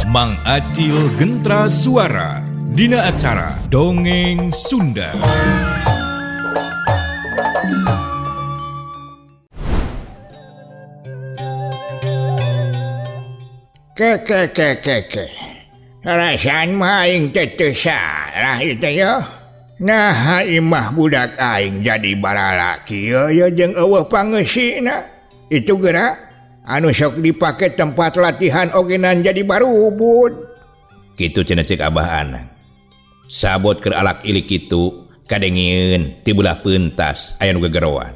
Mang Acil Gentra Suara Dina acara Dongeng Sunda. Ke ke ke ke ke. Rasaan mah aing teh teu salah ieu teh yo. Naha imah budak aing jadi baralaki ye ye jeung eueuh pangeusina. Itu geura anu sok dipake tempat latihan ogenan jadi barubud. Kitu cenah cek Abah Anang. Sabot keur alak ilik kitu kadengieun ti beulah peuntas aya nu gegeroan.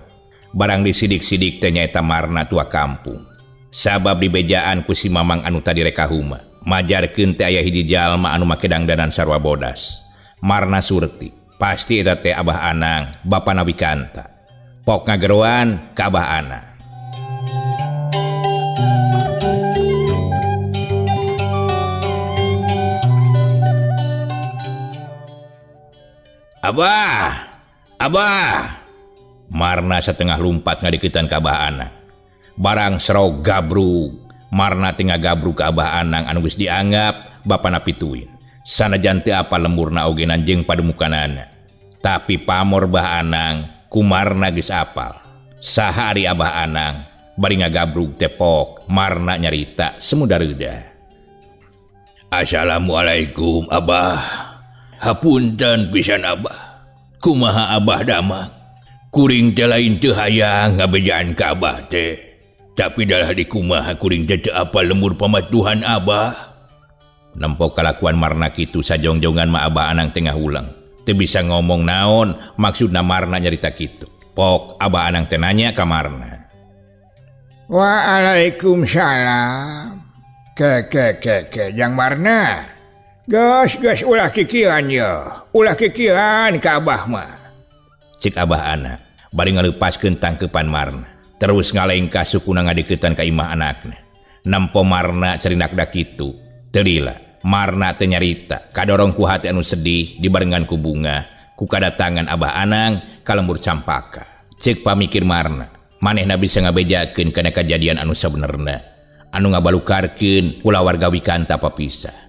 Barang disidik-sidik teh nyaeta Marna tua kampung. Sabab dibejaan ku si Mamang anu tadi rek ka huma. Majarkeun teh aya hiji jalma anu make dangdanan sarua bodas. Marna Surti. Pasti eta teh Abah Anang, bapana Wikanta. Pok ngageroan ka Abah Anang. Abah! Abah! Marna satengah lumpat ngadeukeutan ka Abah Anang. Barang serog gabrug. Marna teh ngagabrug ka Abah Anang anu geus dianggap bapana pituin. Sanajan teu apal lemburna ogenan jeung pademukanana. Tapi pamor Bah Anang ku Marna geus apal. Saha ari Abah Anang bari ngagabrug teh pok Marna nyarita semuda reudah. Assalamualaikum Abah. Hapunten pisan Abah. Kumaha Abah damang? Kuring teh lain teu hayang ngabejaan ka Abah teh. Tapi dalah dikumaha kuring teh teu apal lembur pamatuhan Abah. Nempo kalakuan Marna kitu sajongjongan mah Abah Anang teh ngahulang. Teu bisa ngomong naon maksudna Marna nyarita kitu. Pok Abah Anang teh nanya ka Marna. Waalaikumsalam. Ke ke ke ke jang Marna. Geus geus ulah kikieuan ye. Ulah kikieuan ka Abah mah. Cek Abah Anang bari ngaleupaskeun tangkeupan Marna. Terus ngalengkah sukuna ngadeuketan ka imah anakna. Nempo Marna carinak da kitu. Teu lila, Marna teh nyarita kadorong ku hati anu sedih dibarengan ku bunga ku kadatangan Abah Anang ka lembur Campaka. Cek pamikir Marna, manehna bisa ngabejakeun kana kajadian anu sabenerna anu ngabalukarkeun kulawarga Wikanta papisah.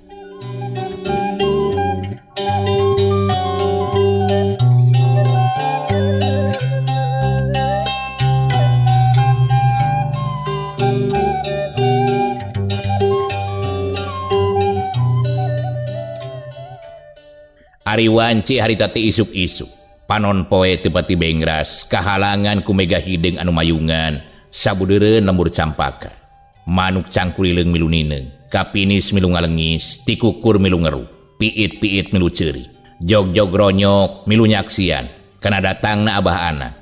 Ari wanci harita teh isuk-isuk. Panon poe teu pati bengras, kahalangan ku mega hideung anu mayungan, sabudeureun lembur Campaka. Manuk cangkulileung milu nineung, kapinis milu ngalengis, tikukur milu ngeru, piit-piit milu ceurik, jog-jog ronyok milu nyaksian kana datangna Abah Anang.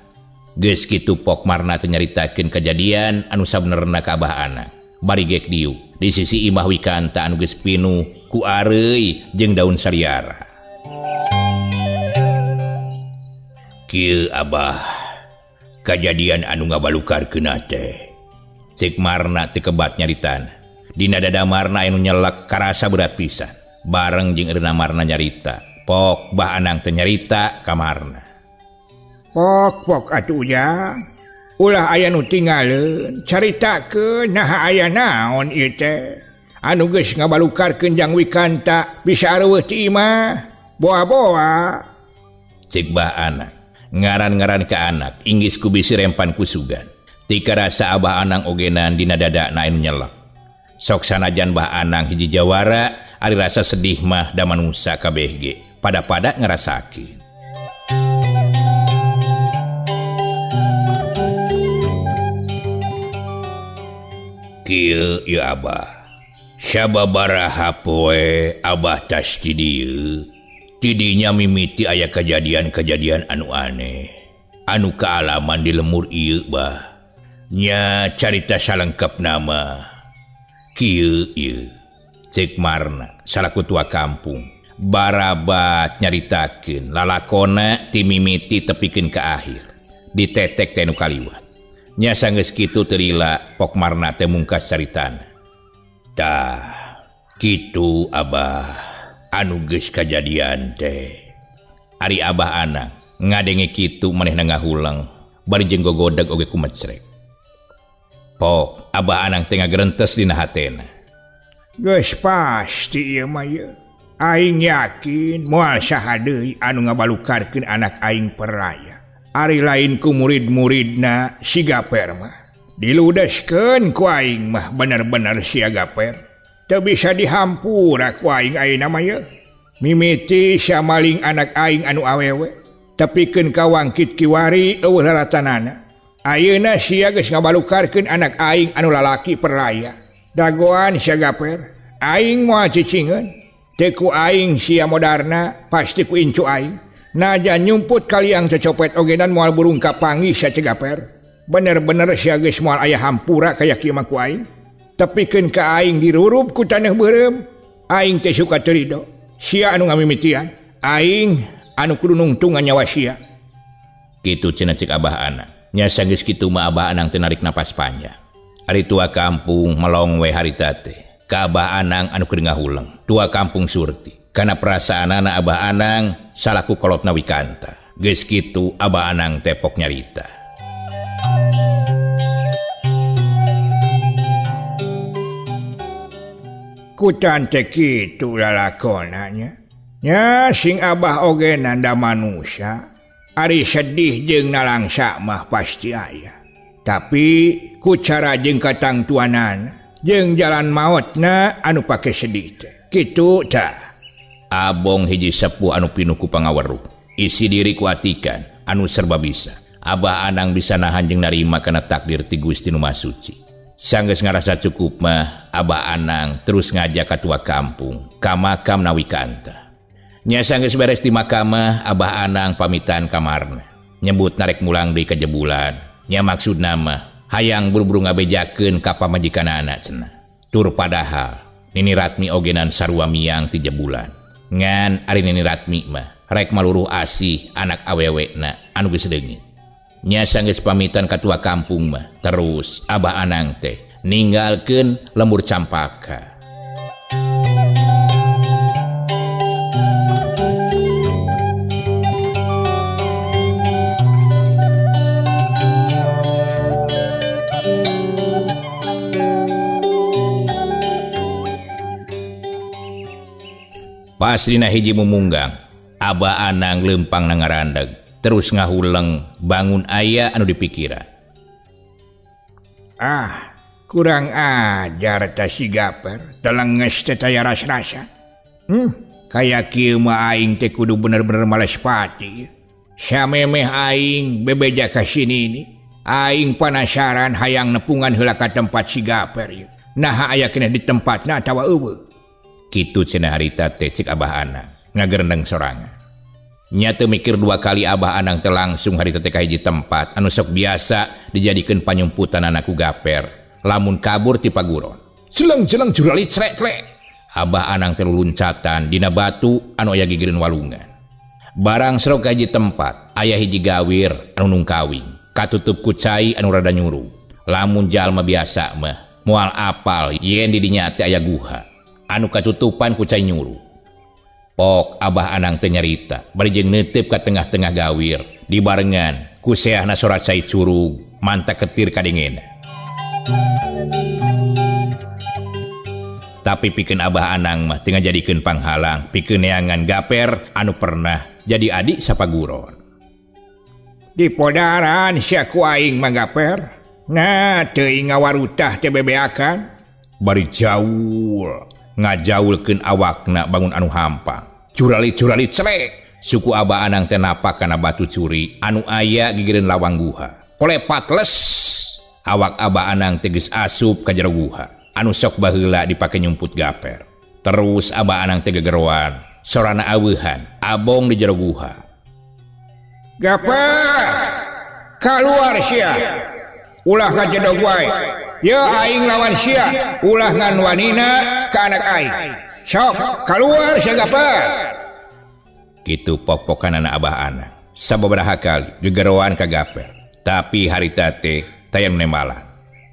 Geus kitu pok Marna teh nyaritakeun kajadian anu sabenerna ka Abah Anang. Bari gek diuk di sisi imah Wikanta anu geus pinuh ku areuy jeung daun sariara. Kieu Abah, kajadian anu ngabalukarkeunna teh. Cek Marna teu kebat nyaritana. Dina dada Marna anu nyelek karasa berat pisan. Bareng jeung eureunna Marna nyarita. Pok Bah Anang teh nyarita ka Marna. Pok pok atuh ujang. Ulah aya nu tinggaleun, caritakeun naha aya naon ieu teh. Anu geus ngabalukarkeun jang Wikanta bisa areuweuh ti imah. Boa-boa. Cek Bah Anang. Ngaran-ngaran ka anak, inggis ku bisi rempan ku sugan. Tika rasa Abah Anang ogenan dina dadana anu nyelek. Sok sanajan Bah Anang hiji jawara, ari rasa sedih mah da manusa kabeh ge. Pada-pada ngarasakeun. Kieu ieu Abah. Sababaraha poe Abah tas di dieu. Tidinya mimiti aya kejadian-kejadian anu aneh. Anu kaalaman di lemur ieu bah. Nya carita salengkap nama. Kieu ieu. Cek Marna salaku tua kampung. Barabat nyaritakeun lalakona ti mimiti tepikeun ka akhir. Ditetek teh nu kaliwat. Nya sanggeus kitu teu lila pok Marna teh mungkas caritana. Tah, kitu Abah. Anu geus kajadian teh. Ari Abah Anang ngadenge kitu manehna ngahulang bari jeung gogodeg oge kumecrek. Pok Abah Anang teh ngagerentes dina hatena. Geus pasti ieu mah ye. Aing yakin moal saha deui anu ngabalukarkeun anak aing perlaya. Ari lain ku murid-muridna si Gaper mah. Diludeskeun ku aing mah bener-bener sia Gaper. Teu bisa dihampura ku aing ayeuna mah ye. Mimiti sia maling anak aing anu awewe. Tepikeun ka wangkit kiwari eueuh lalatanana. Ayeuna sia geus ngabalukarkeun anak aing anu lalaki perlaya. Dagoan sia Gaper, aing moal cicingeun. Teu ku aing sia modarna, pasti ku incu aing. Najan nyumput kaliang cecopet ogenan moal burung kapanggih sia Gaper. Bener-bener sia geus moal aya hampura kaya kieu mah ku aing. Tepikeun ka aing dirurup ku taneuh beureum. Aing teh suka teu rido. Sia anu ngamimitian, aing anu kudu nungtungan nyawa sia. Kitu cenah cek Abah Anang. Nya sanggeus kitu mah Abah Anang teh narik napas panjang. Ari tua kampung melong we harita teh. Ka Abah Anang anu keur ngahuleng. Tua kampung surti. Kana perasaanana Abah Anang salaku kolotna wikanta. Geus kitu Abah Anang tepok nyarita. Kutan teh kitu lalakonanya. Nya sing Abah oge nanda manusia. Ari sedih jeung nalangsa mah pasti aya. Tapi ku cara jeung katangtuanana jeung jalan maotna anu pake sedih teh. Kitu tah. Abong hiji sepuh anu pinuh ku pangaweruh. Isi diri ku atikan anu serba bisa. Abah Anang bisa nahan jeung narima kana takdir ti Gusti Nu Maha Suci. Sanggeus ngarasa cukup mah Abah Anang terus ngajak ka tua kampung ka makam Nawikanta. Nya sanggeus beres di makamah Abah Anang pamitan kamarna. Nyebut narek mulang deui ka jebulan. Nya maksudna mah hayang buru-buru ngabejakeun ka pamajikanana cenah. Tur padahal Nini Ratmi ogenan sarua miang ti jebulan. Ngan ari Nini Ratmi mah rek maluruh asih anak awewena anu geus leungit. Nya sanggeus pamitan ka tua kampung mah terus Abah Anang teh ninggalkeun lembur Campaka. Pas dina hiji mumunggang, Abah Anang lempang na ngarandeg, terus ngahuleng bangun aya anu dipikiran. Ah, kurang ajar ta si Gaper, telenges teh taya ras-rasa. Kaya kieu mah aing teh kudu bener-bener males pati. Samemeh aing bebeja ka sini ini, aing panasaran hayang nepungan heula ka tempat si Gaper ieu. Naha aya keneh di tempatna atawa eueuh. Kitu cenah harita teh cek Abah Anang ngagerendeng sorangan. Nya teu mikir dua kali Abah Anang teh langsung harita teh ka hiji tempat anu sok biasa dijadikeun panyumputan ku Gaper lamun kabur ti paguron. Jeleng-jeleng jurali crek-crek. Abah Anang teh luluncatan dina batu anu aya gigireun walungan. Barang serok ka hiji tempat aya hiji gawir anu nungkawing katutup ku cai anu rada nyurug. Lamun jalma biasa mah moal apal yen di dinya teh aya guha anu katutupan ku cai nyuruh. Pok Abah Anang teh nyarita bari jeung neuteup ka tengah-tengah gawir dibarengan ku seahna sora cai curug mantak ketir kadengena. Tapi pikeun Abah Anang mah teu ngajadikeun panghalang pikeun neangan Gaper anu pernah jadi adik sapaguron. Di podaran sia ku aing mah Gaper. Nah teuing ngawarutah teh bebeakan. Bari jaul ngajaulkeun awakna bangun anu hampang. Curali-curali celek. Suku Abah Anang teh napak kana batu curi anu aya gigireun lawang guha. Kolepat les. Awak Abah Anang teh geus asup ka jero guha anu sok baheula dipake nyumput Gaper. Terus Abah Anang teh gegeroan, sorana aweuhan, abong di jero guha. Gaper, kaluar sia. Ulah ngajedog wae. Ye aing lawan sia, ulah ngan wanina ka anak aing. Sok kaluar sia Gaper. Kitu pok-pokanana Abah Anang. Sababaraha kali gegeroan ka Gaper. Tapi harita teh taya nu nembalan.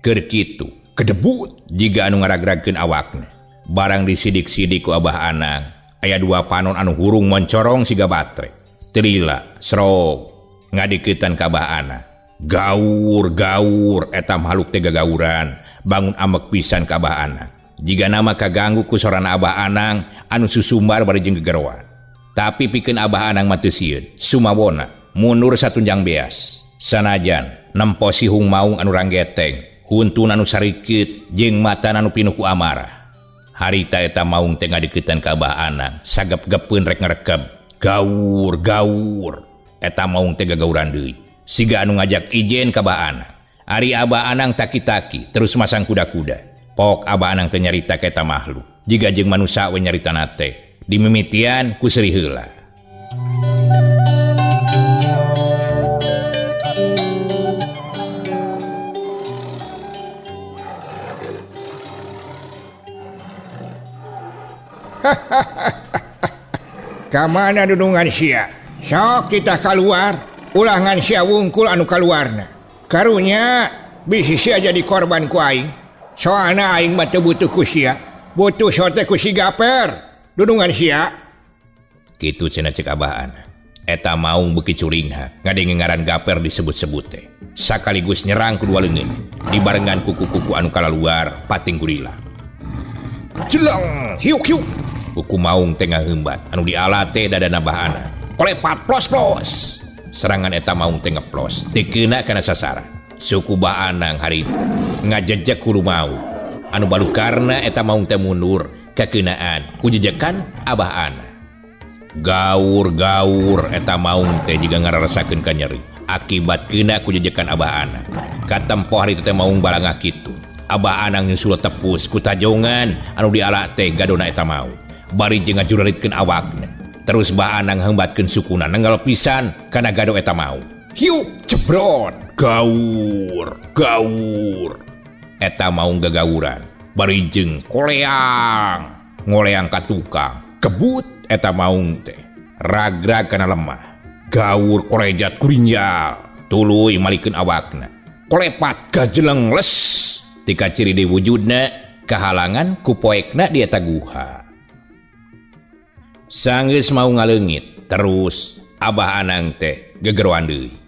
Keur kitu kedebut jiga anu ngaragragkeun awakna. Barang disidik-sidik ku Abah Anang, aya dua panon anu hurung moncorong siga batre. Telila serog ngadikeutan ka Abah Anang. Gaur gaur eta makhluk teh gagauran bangun ambek pisan ka Abah Anang. Jiga nama kaganggu ku sorana Abah Anang anu susumbar bari jeung gegeroan. Tapi pikeun Abah Anang mah teu sieun, sumawona mundur satunjang beas. Sanajan nempo sihung maung anu ranggeteng, huntuna anu sarikeut jeung matana anu pinuh ku amarah. Harita eta maung teh ngadeuketan ka Abah Anang, sagep-gepeun rek ngarekeb. Gaur, gaur. Eta maung teh gagauran deui. Siga anu ngajak ijen ka Abah Anang. Ari Abah Anang taki-taki terus masang kuda-kuda. Pok Abah Anang teh nyarita ka eta makhluk. Jiga jeung manusa we nyaritana teh. Dimimitian ku seuri heula. Ka mana dudungan sia? Sok kita kaluar, ulah ngan sia wungkul anu kaluarna. Karunya bisi sia jadi korban ku aing. Soalna aing mah teu butuh ku sia, butuh sote ku si Gaper. Dudungan sia. Kitu cenah cek Abah Anang. Eta maung beuki curingha ngadenge ngaran Gaper disebut-sebut teh. Sakaligus nyerang ku dua leungeun, dibarengan ku kuku-kuku anu kalaluar pating gurila. Jeleng, hiuk hiuk. Kuku maung teh ngaheumbat anu diala teh dadana Abah Anang. Kolepat plos plos. Serangan eta maung teh ngeplos, teu keuna kana sasaran. Suku Bah Anang harita ngajejek hulu maung. Anu balukarna eta maung teh mundur kakeunaan ku jejekan Abah Anang. Gaur-gaur eta maung teh jiga ngarasakeun ka nyeri akibat keuna ku jejekan Abah Anang. Katempo harita teh maung balangah kitu. Abah Anang nyusul tepus ku tajongan anu diala teh gadona eta maung. Bari jeung ngajuraritkeun awakna. Terus Bah Anang heumbatkeun sukuna nenggal pisan kana gado eta maung. Hiuk jebrot. Gaur, gaur. Eta maung gagauran. Bari jeung koleang, ngoleang ka tukang. Kebut eta maung teh. Ragrag kana lemah. Gaur korejat kurinjal. Tuluy malikeun awakna. Kolepat gajeleng les. Tika ciri deui wujudna kahalangan ku poekna di eta guha. Sanggeus mau ngaleungit terus Abah Anang teh gegeroan deui.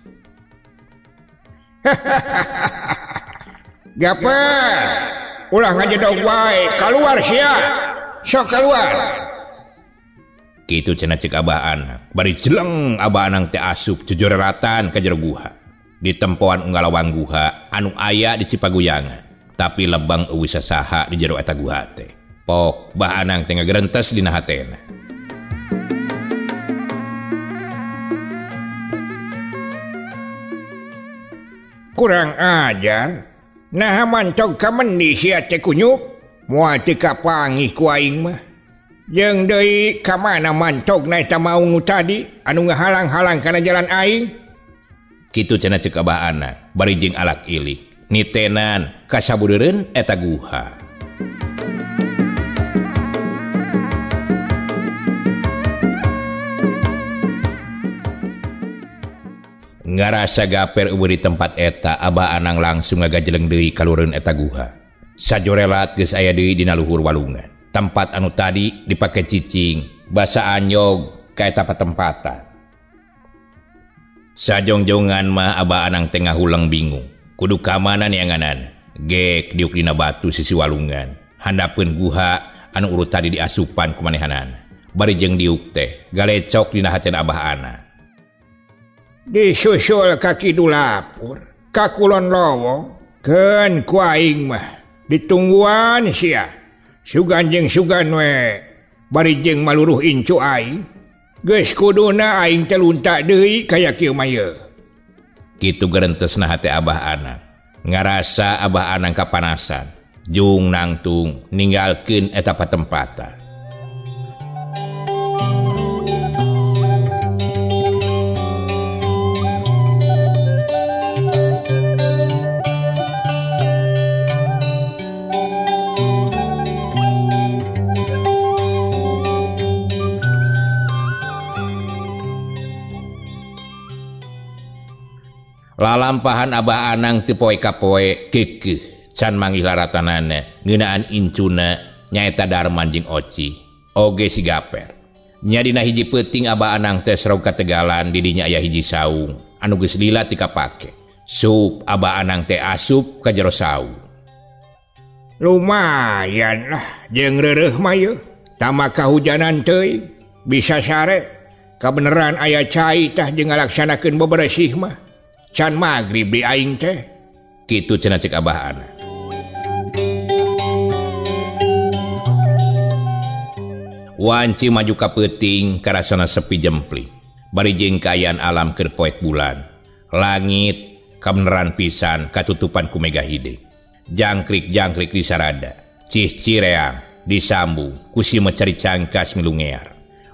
Gaper, ulah ngajedog wae, kaluar sia. Sok kaluar. Kitu cenah cek Abah Anang. Bari jeleng Abah Anang teh asup jejoreratan ka jero guha. Di tempoan unggalawang guha anu aya di Cipaguyangan. Tapi lebang eueuh sasaha di jero eta guha teh. Pok Bah Anang teh ngagerentes dina hatena. Kurang ajar. Naha mantog ka mendi sia teh kunyuk. Moal teu kapanggih ku aing mah. Jeung deui ka mana mantogna eta maung nu tadi anu ngahalang-halang kana jalan aing? Kitu cenah ceuk Abah Anang bari jeung alak ilik nitenan ka sabudeureun eta guha. Ngarasa Gaper eueuh di tempat eta, Abah Anang langsung ngagajeleng deui kalureun eta guha. Sajorelat geus aya deui dina luhur walungan. Tempat anu tadi dipake cicing, basa anyog ka eta patempatan. Sajongjongan mah Abah Anang teh ngahuleng bingung. Kudu ka mana neanganan? Gek diuk dina batu sisi walungan. Handapeun guha anu urut tadi diasupan ku manehanana. Bari jeung diuk teh galecok dina hatena Abah Anang. Disusul ka kidul lapur, ka kulon lowong, keun ku aing mah ditungguan sia. Sugan jeung sugan we, bari jeung maluruh incu aing. Geus kuduna aing teh lunta deui kaya kieu mah ye. Kitu gerentesna hate Abah Anang. Ngarasa Abah Anang kapanasan, jung nangtung ninggalkeun eta patempatan. Lalampahan Abah Anang teu poe ka poe keukeuh can manggih laratanana ngeunaan incuna nyaeta Darman jeung Oci oge si Gaper. Nya dina hiji peuting Abah Anang teh serog ka Tegalan di dinya aya hiji saung anu geus lila ti kapake. Sup Abah Anang teh asup ka jero saung. Lumayan lah jeung reureuh mah yeuh. Tama kahujanan teuing bisa sare. Kabeneran aya cai tah jeung ngalaksanakeun beberesih mah. Can magrib di aing teh. Kitu cenah cek Abah Ana. Wanci maju ka peuting karasana sepi jempling. Bari jeung kaayaan alam keur poek bulan. Langit kabeneran pisan katutupan ku mega hideung. Jangkrik-jangkrik di sarada, cih cireang disambung ku si mencari cangkas milungear.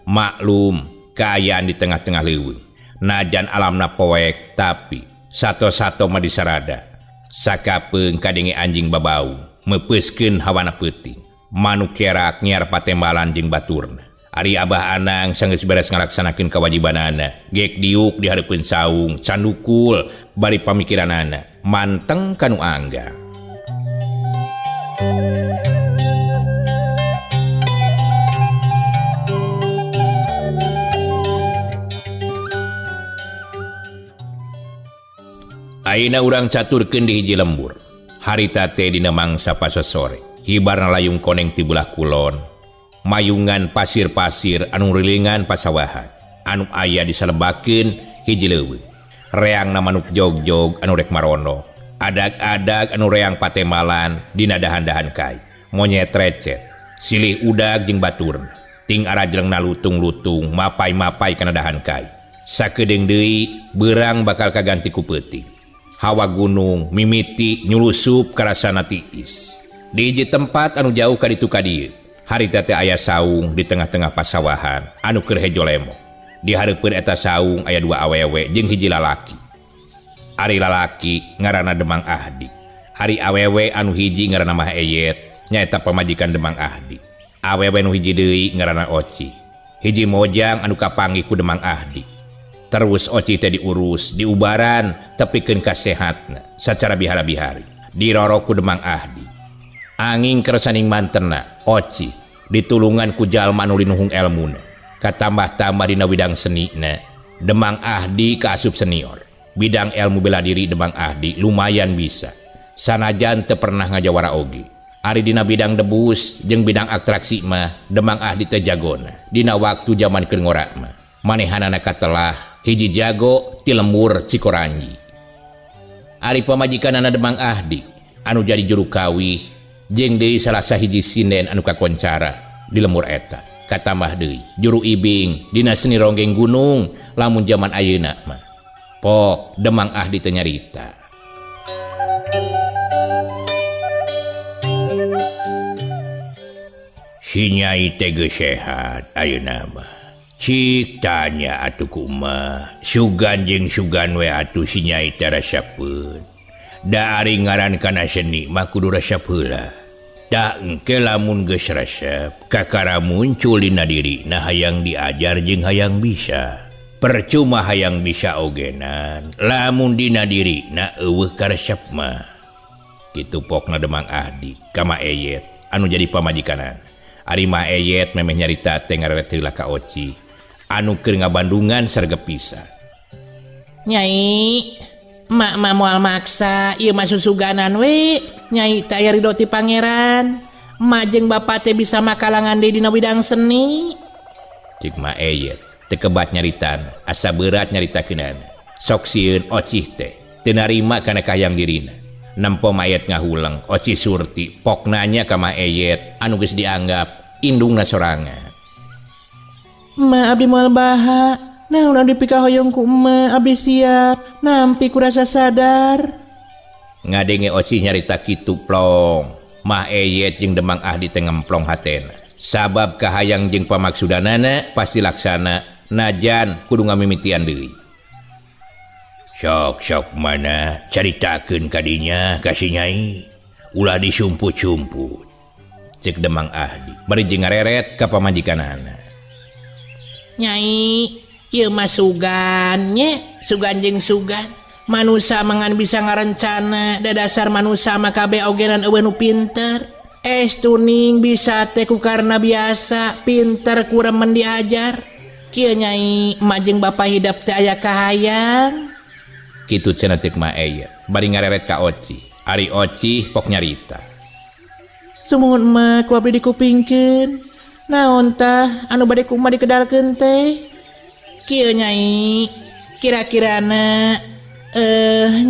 Maklum kaayaan di tengah-tengah leuweung. Najan alamna poek tapi sato-sato mah disarada. Sakapeung kadenge anjing babau meupeuskeun hawana peuting. Manuk kerak nyiar patembalan jeung baturna. Ari Abah Anang sanggeus beres ngalaksanakeun kawajibanana. Gek diuk di hareupeun saung, candukul bari pamikiranana manteng kanu angga. Ayeuna urang caturkeun di hiji lembur. Harita teh dina mangsa pasosore. Hibarna layung koneng ti belah kulon. Mayungan pasir-pasir anu rilingan pasawahan. Anu aya disalebakeun hiji leuweung. Reangna manuk jog-jog anu rek marono. Adag-adag anu reang patemalan dina dahan-dahan kai. Monyet recet, silih udag jeung baturna. Ting arajlengna lutung-lutung mapai-mapai kana dahan kai. Sakedeung deui beurang bakal kaganti ku peuting. Hawa gunung mimiti nyulusup karasana tiis. Di hiji tempat anu jauh ka ditu ka dieu, harita teh aya saung di tengah-tengah pasawahan anu keur hejo lemo. Di hareupeun eta saung aya dua awewe jeung hiji lalaki. Ari lalaki ngaranna Demang Ahdi. Ari awewe anu hiji ngaranna Mah Eyet, nyaeta pamajikan Demang Ahdi. Awewe nu hiji deui ngaranna Oci. Hiji mojang anu kapanggih ku Demang Ahdi. Terus Oci teh diurus, diubaran tepikeun ka sehatna sacara bihara-bihari. Dirorok ku Demang Ahdi. Angin kersaning mantena Oci ditulungan ku jalma anu linuhung elmuna. Katambah-tambah dina bidang senina, Demang Ahdi kaasup senior. Bidang ilmu bela diri Demang Ahdi lumayan bisa. Sanajan teu pernah ngajawara oge. Ari dina bidang debus jeung bidang atraksi mah Demang Ahdi teh jagona. Dina waktu jaman keur ngora mah manehanana katelah hiji jago ti lembur Cikoranji. Ari pamajikanana Demang Ahdi anu jadi juru kawih jeung deui salah sahiji sinden anu kakoncara di lembur eta. Katambah deui juru ibing dina seni ronggeng gunung lamun jaman ayeuna mah. Pok Demang Ahdi teh nyarita. Si Nyai teh geus sehat ayeuna mah. Cik tanya atuh kumaha, sugan jeung sugan we atuh si Nyai teh resepeun. Da ari ngaran kana seni mah kudu resep heula. Da engke lamun geus resep, kakara muncul dina dirina hayang diajar jeung hayang bisa. Percuma hayang bisa ogenan, lamun dina dirina eueuh karesep mah. Kitu pokna Demang Ahdi ka Ma Eyet anu jadi pamajikanan. Ari Ma Eyet memeh nyarita teh ngareret heula ka Oci anu keur ngabandungan sargep pisan. Nyai, mak mah moal maksa, ieu mah susuganan we. Nyai teh aya ridho ti pangeran. Emak jeung bapak teh bisa makalangan deui dina bidang seni. Cik Ma Eyet teu kebat nyaritan, asa berat nyaritakeunana. Sok sieun Ocih teh teu narima kana kahayang dirina. Nempo mayat ngahuleng Oci Surti pok nanya ka Ma Eyet anu geus dianggap indungna sorangan. Ma abdi moal baha, naon abdi pikahoyong ku emak, abdi siap, nampi ku rasa sadar. Ngadenge Oci nyarita kitu plong. Mah Eyet jeung Demang Ahdi teh ngemplong hatena. Sabab kahayang jeung pamaksudanana pasti laksana najan kudu ngamimitian deui. Sok-sok mana caritakeun kadinya ka si Nyai. Ulah disumput-sumput. Cek Demang Ahdi bari jeung ngareret ka pamajikanana. Nyai, ieu mah sugan nya, sugan jeung sugan. Manusa mangan bisa ngarencana, da dasar manusa mah kabeh ogenan eueuh nu pinter. Es tuning bisa teh ku karena biasa, pinter ku remen diajar. Kieu Nyai, emak jeung bapa hidep teh aya kahayang. Kitu cenah cek Ma Eyet bari ngareret ka Oci. Ari Oci pok nyarita. Sumuhun emak ku abdi dikupingkeun. Naon tah anu bade ku emak dikedalkeun teh? Kieu Nyai, kira-kirana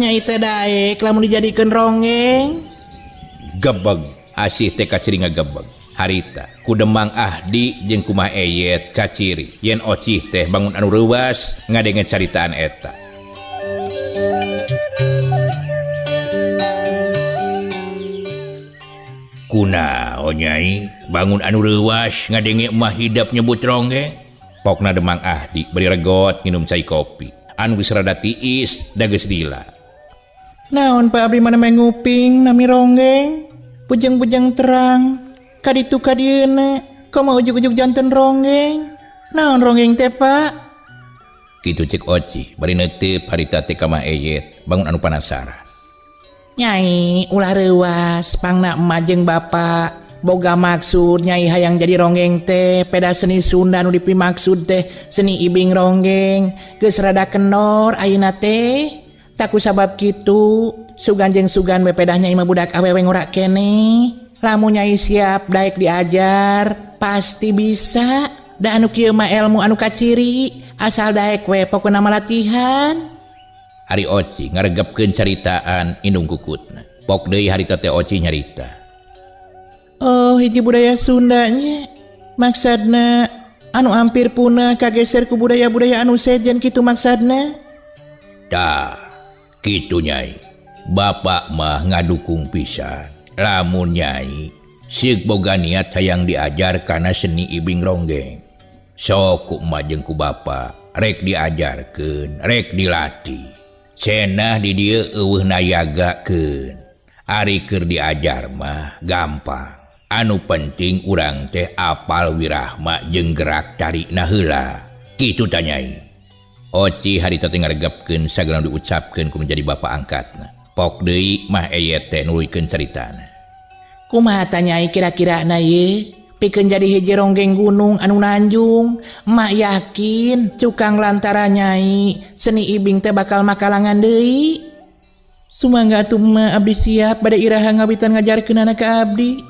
Nyai teh daek lamun dijadikeun ronggeng. Gebeg asih teh kaciri ngagebeg. Harita ku Demang Ahdi jeung Kumah Eyet kaciri yen Ocih teh bangun anu reuwas ngadenge caritaan eta. Kunaon Nyai bangun anu reuwas ngadenge mah hidep nyebut ronggeng. Pokna Demang Ahdi bari regot nginum cai kopi anu geus rada tiis da geus lila. Naon Pak abdi mana nguping nami ronggeng? Bujeng-bujeng terang kaditu kadieuna komo ujug-ujug janten ronggeng. Naon ronggeng teh Pak? Kitu cek Oci bari neuteup harita teh ka Mah Eyet bangun anu panasaran. Nyai ulah reuwas pangna emak jeung bapak boga maksud Nyai hayang jadi ronggeng teh peda seni Sunda nu dipimaksud teh seni ibing ronggeng geus rada kendor ayeuna teh. Taku sabab kitu sugan jeung sugan we pedah Nyai mah budak awewe ngora keneh. Lamun Nyai siap daek diajar pasti bisa. Da anu kieu mah ilmu anu kaciri asal daek we pokona mah latihan. Ari Oci ngaregepkeun caritaan indung kukutna. Pok deui harita teh Oci nyarita. Oh hiji budaya Sundanya maksadna anu hampir punah kageser ku budaya-budaya anu sejen kitu maksadna. Tah kitu Nyai. Bapak mah ngadukung pisan. Lamun Nyai sieuk boga niat hayang diajar kana seni ibing ronggeng. Sok ku emak jeung ku bapa rek diajarkeun, rek dilatih. Cenah di dieu eueuh nayagakeun. Ari keur diajar mah gampang. Anu penting urang teh apal wirahma jeung gerak tarikna heula. Kitu tah Nyai. Oci harita teh ngaregepkeun sagala nu diucapkeun ku nu jadi bapa angkatna. Pok deui Mah Eyet teh nuluykeun caritana. Kumaha tah Nyai kira-kirana ye? Pikeun jadi hiji ronggeng gunung anu nanjung. Emak yakin cukang lantara Nyai seni ibing teh bakal makalangan deui. Sumangga atuh emak abdi siap bade iraha ngawitan ngajarkeunana ka abdi.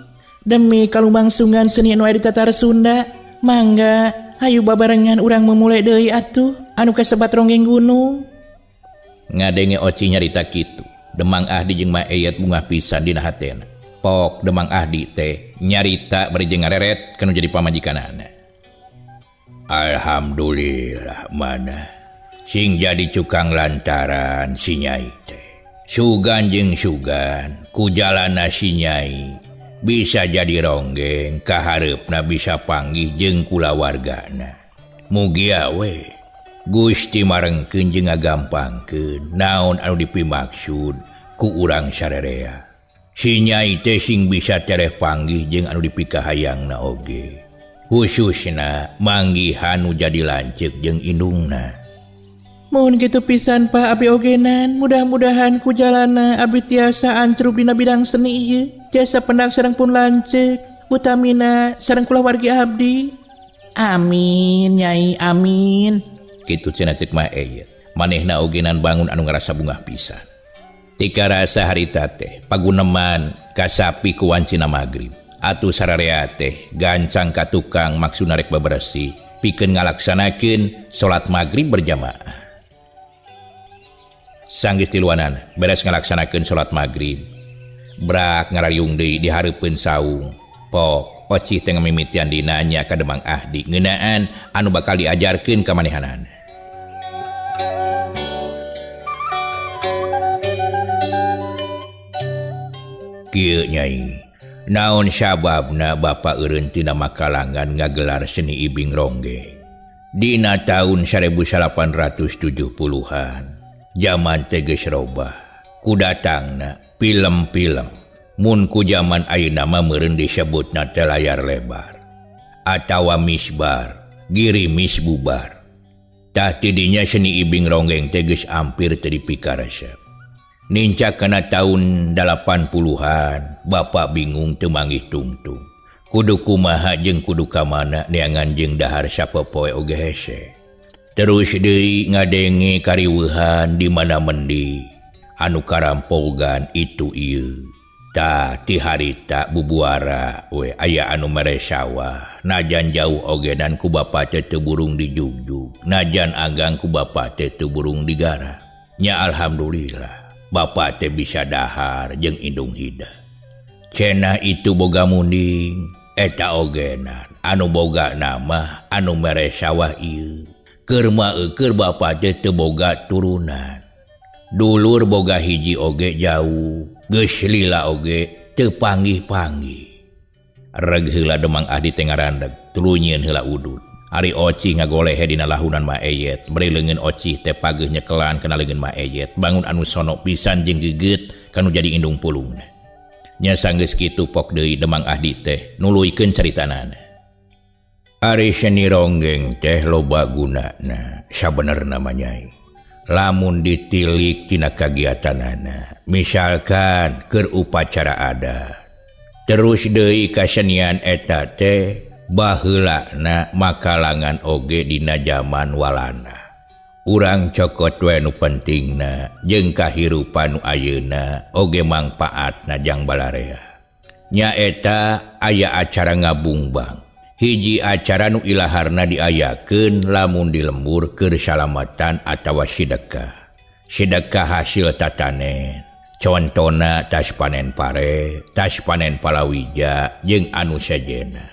Demi kalumangsungan seni anu aya di Tatar Sunda, mangga hayu babarengan urang memulai deui atuh anu kasebat ronggeng gunung. Ngadenge Oci nyarita kitu, Demang Ahdi jeung Mah Eyet bungah pisan dina hatena. Pok Demang Ahdi teh nyarita bari jeung ngareret kanu jadi pamajikanana. Alhamdulillah mana sing jadi cukang lantaran si Nyai teh. Sugan jeung sugan ku jalana si Nyai bisa jadi ronggeng kahareupna bisa panggih jeung kulawargana. Mugia we Gusti marengkeun jeung ngagampangkeun naon anu dipimaksud ku urang sarerea. Si Nyai teh sing bisa tereh panggih jeung anu dipikahayangna oge. Khususna manggihan nu jadi lanceuk jeung indungna. Mohon kitu pisan Pak abdi ogenan, mudah-mudahan ku jalana abdi tiasa ancrub dina bidang seni ieu. Tiasa pendak sareng pun lanceuk, utamina sareng kulawargi abdi. Amin Nyai, amin. Kitu cenah ceuk Mah Eyet. Manehna ogenan bangun anu ngarasa bungah pisan. Tika rasa harita teh paguneman kasapi ku wancina magrib. Atuh sararea teh gancang ka tukang maksudna rek bebersih pikeun ngalaksanakeun salat magrib berjamaah. Sanggeus tiluanan beres ngalaksanakeun salat magrib. Brak ngarariung deui di hareupeun saung. Pok Ocih teh ngamimitian dinanya ka Demang Ahdi ngeunaan anu bakal diajarkeun ka manehanana. Kieu Nyai, naon sababna bapa eureun tina makalangan ngagelar seni ibing ronggeng. Dina taun 1870-an, jaman teh geus robah. Ku datangna film-film. Mun ku jaman ayeuna mah meureun disebutna teh layar lebar atawa misbar, girimis bubar. Tah tidinya seni ibing ronggeng teh geus ampir teu dipikaresep. Nincak kana tahun 80-an, bapak bingung teu manggih tungtung. Kudu kumaha jeung kudu ka mana neangan jeung dahar sapopoe oge hese. Terus deui ngadenge kariweuhan di mana mendi anu karampogan itu ieu. Tah ti harita bubuara we aya anu mere sawah najan jauh ogenan ku bapa teh teu burung dijugjug najan agang ku bapa teh teu burung digara. Nya alhamdulillah bapa teh bisa dahar jeung indung hida. Cenah itu boga munding eta ogenan anu boga nama anu mere sawah ieu. Keur mah eueur bapa teh teu boga turunan. Dulur boga hiji oge jauh. Geus lila oge teu panggih-panggih. Reg heula Demang Ahdi teh ngarandeg, tuluy nyieun heula udud. Ari Oci ngagolehe dina lahunan Ma Eyet, bari leungeun Oci teh pageuh nyekelan kana leungeun Ma Eyet, bangun anu sono pisan jeung geget kanu jadi indung pulungna. Nya sanggeus kitu pok deui Demang Ahdi teh nuluykeun caritanana. Ari seni ronggeng teh loba gunana, sabenerna mah Nyai. Lamun ditilik tina kagiatanana, misalkan keur upacara adat. Terus deui kasenian eta teh baheulana makalangan oge dina jaman Walanda. Urang cokot we nu pentingna jeung kahirupan nu ayeuna oge mangpaatna jang balarea. Nyaeta aya acara ngabungbang. Hiji acara nu ilaharna diayakeun lamun di lembur keur salamatan atawa sedekah. Sedekah hasil tatanen. Contona tas panen pare, tas panen palawija jeung anu sejenna.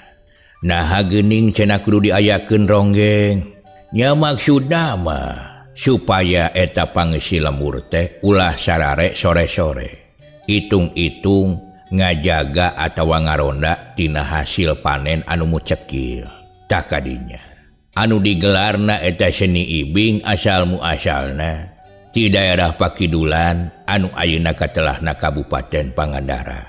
Naha geuning cenah kudu diayakeun ronggeng. Nya maksudna mah supaya eta pangeusi lembur teh ulah sarare sore-sore. Itung-itung ngajaga atawa ngaronda tina hasil panen anu mucekil. Tah kadinya anu digelarna eta seni ibing asal muasalna di daerah Pakidulan anu ayeuna katelahna Kabupaten Pangandaran.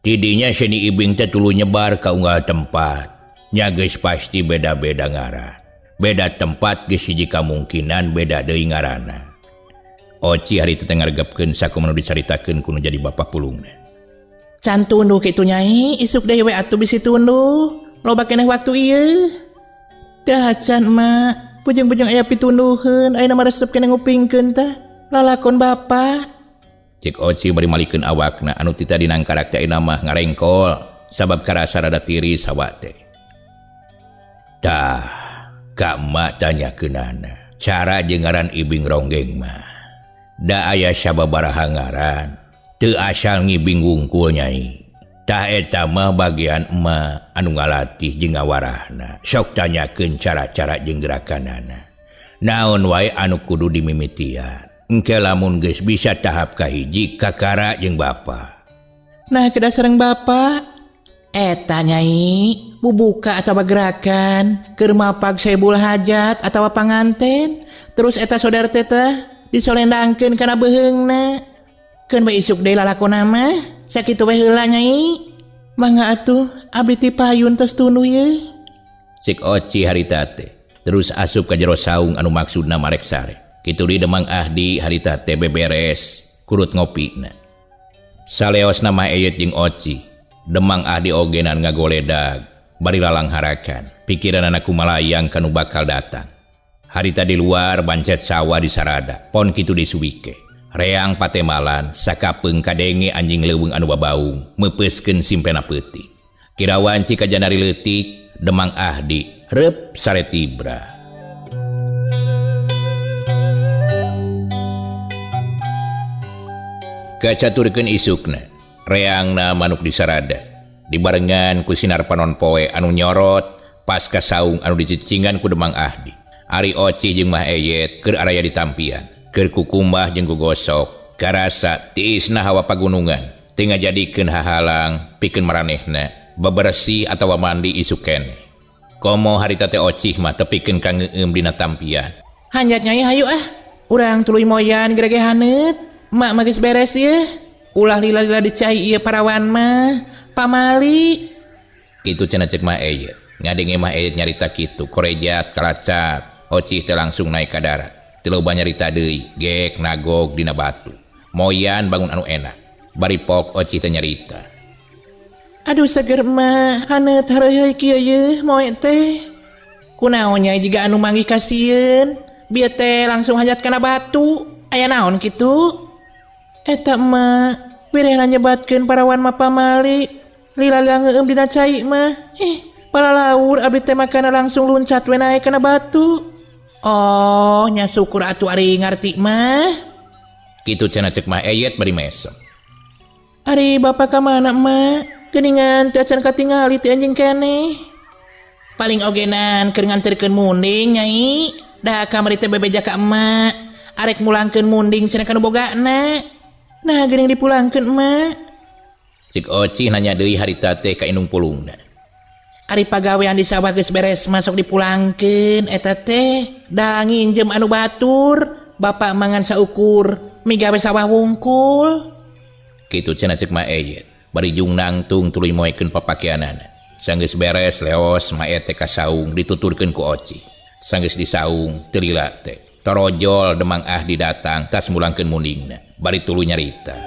Tidinya seni ibing teh tuluy nyebar ka unggal tempat. Nya geus pasti beda-beda ngaran. Beda tempat geus hiji kamungkinan beda deui ngaranna. Oci hari teh ngaregepkeun sakumaha nu dicaritakeun ku nu jadi bapak pulungna. Can tunduh kitu Nyai, isuk deui we atuh bisi tunduh. Loba keneh waktu ieu. Teu acan mak, bujeng-bujeng aya pitunduheun, ayeuna mah resep keneh ngupingkeun tah. Lalakon bapa. Cek Oci bari malikeun awakna anu ti tadi nangkarak teh ayeuna mah ngarengkol sabab karasa rada tiris hawa teh. Tah, ka emak tanyakeunana. Cara jeung ngaran ibing ronggeng mah. Da aya sababaraha ngaran. Teu asal ngibing wungkul Nyai. Tah eta mah bagian emak anu ngalatih jeung ngawarahna. Sok tanyakeun cara-cara jeung gerakanana. Naon wae anu kudu dimimitian. Engke lamun geus bisa tahap kahiji kakara jeung bapa. Nah kedah sareng bapa. Eta Nyai, bubuka atawa gerakan keur mapag saibul hajat atawa panganten. Terus eta sodar teh disolendangkeun kana beuheungna. Keun bae isuk deui lalakona mah, sakitu we heula Nyai. Mangga atuh abdi ti payun tos tunduh ye. Cik Oci harita teh terus asup ka jero saung anu maksudna marek sare. Kitu di Demang Ahdi harita teh beberes kurut ngopina. Saleosna mah Eyet jeung Oci, Demang Ahdi ogenan ngagoledag bari lalang harakan. Pikiranana kumalayang kanu bakal datang. Harita di luar bancet sawah di sarada, pon kitu di suwike. Reang patemalan sakapeung kadenge anjing leuweung anu babaung meupeuskeun simpena peuting. Kira wanci ka janari leutik Demang Ahdi reup sare tibra. Kacaturkeun isukna, reangna manuk di sarada dibarengan ku sinar panon poe anu nyorot pas ka saung anu dicicingan ku Demang Ahdi. Ari Oci jeung Mah Eyet keur araya di tampian. Keur kukumbah jeung kugosok karasa tiisna hawa pagunungan teu ngajadikeun hahalang pikeun maranehna bebersih atawa mandi isuk keneh. Komo harita teh Ocih mah tepikeun ka ngeueum dina tampian. Hanjat Nyai hayu ah, urang tuluy moyan gerege haneut. Mak mah geus beres ye. Ulah lila-lila dicai ieu parawan mah. Pamali. Kitu cenah ceuk Mah Eyet. Ngadenge Mah Eyet nyarita kitu korejat kalacat. Ocih teh langsung naik ka darat. Teu loba nyarita deui, gek nagog dina batu. Moyan bangun anu enak. Bari pok Oci teh nyarita. Aduh seger mah, haneut hareuheuy kieu ye moe teh. Kunaon Nyai jiga anu manggih kasieun. Bieu teh langsung hajat kana batu. Aya naon kitu? Eta mah Wirehna nyebatkeun parawan mah pamali. Lila-lila ngeueum dina cai mah. Ih, palalaur abdi teh makana langsung luncat we naek kana batu. Oh, nya syukur atuh ari ngarti mah. Kitu cenah cek Mah Eyet bari mesem. Ari bapak ka mana emak? Geuningan teu acan katingali ti anjing keneh. Paling ogenan keur nganterkeun munding nyai. Da kamari teh bebeja ka emak. Arek mulangkeun munding cenah ka nu bogana. Nah geuning dipulangkeun emak. Cik Oci nanya deui harita teh ka indung pulungna. Ari pagawean di sawah geus beres masuk dipulangkeun eta teh. Da nginjem anu batur, bapak mangan saukur migawe sawah wungkul. Kitu cenah cek Ma Eyet. Bari jung nangtung tuluy moekeun papakeanana. Sanggeus beres leos Ma Eyet teh ka saung dituturkeun ku Oci. Sanggeus di saung teu lila teh. Torojol Demang Ahdi datang tas mulangkeun mundingna. Bari tuluy nyarita.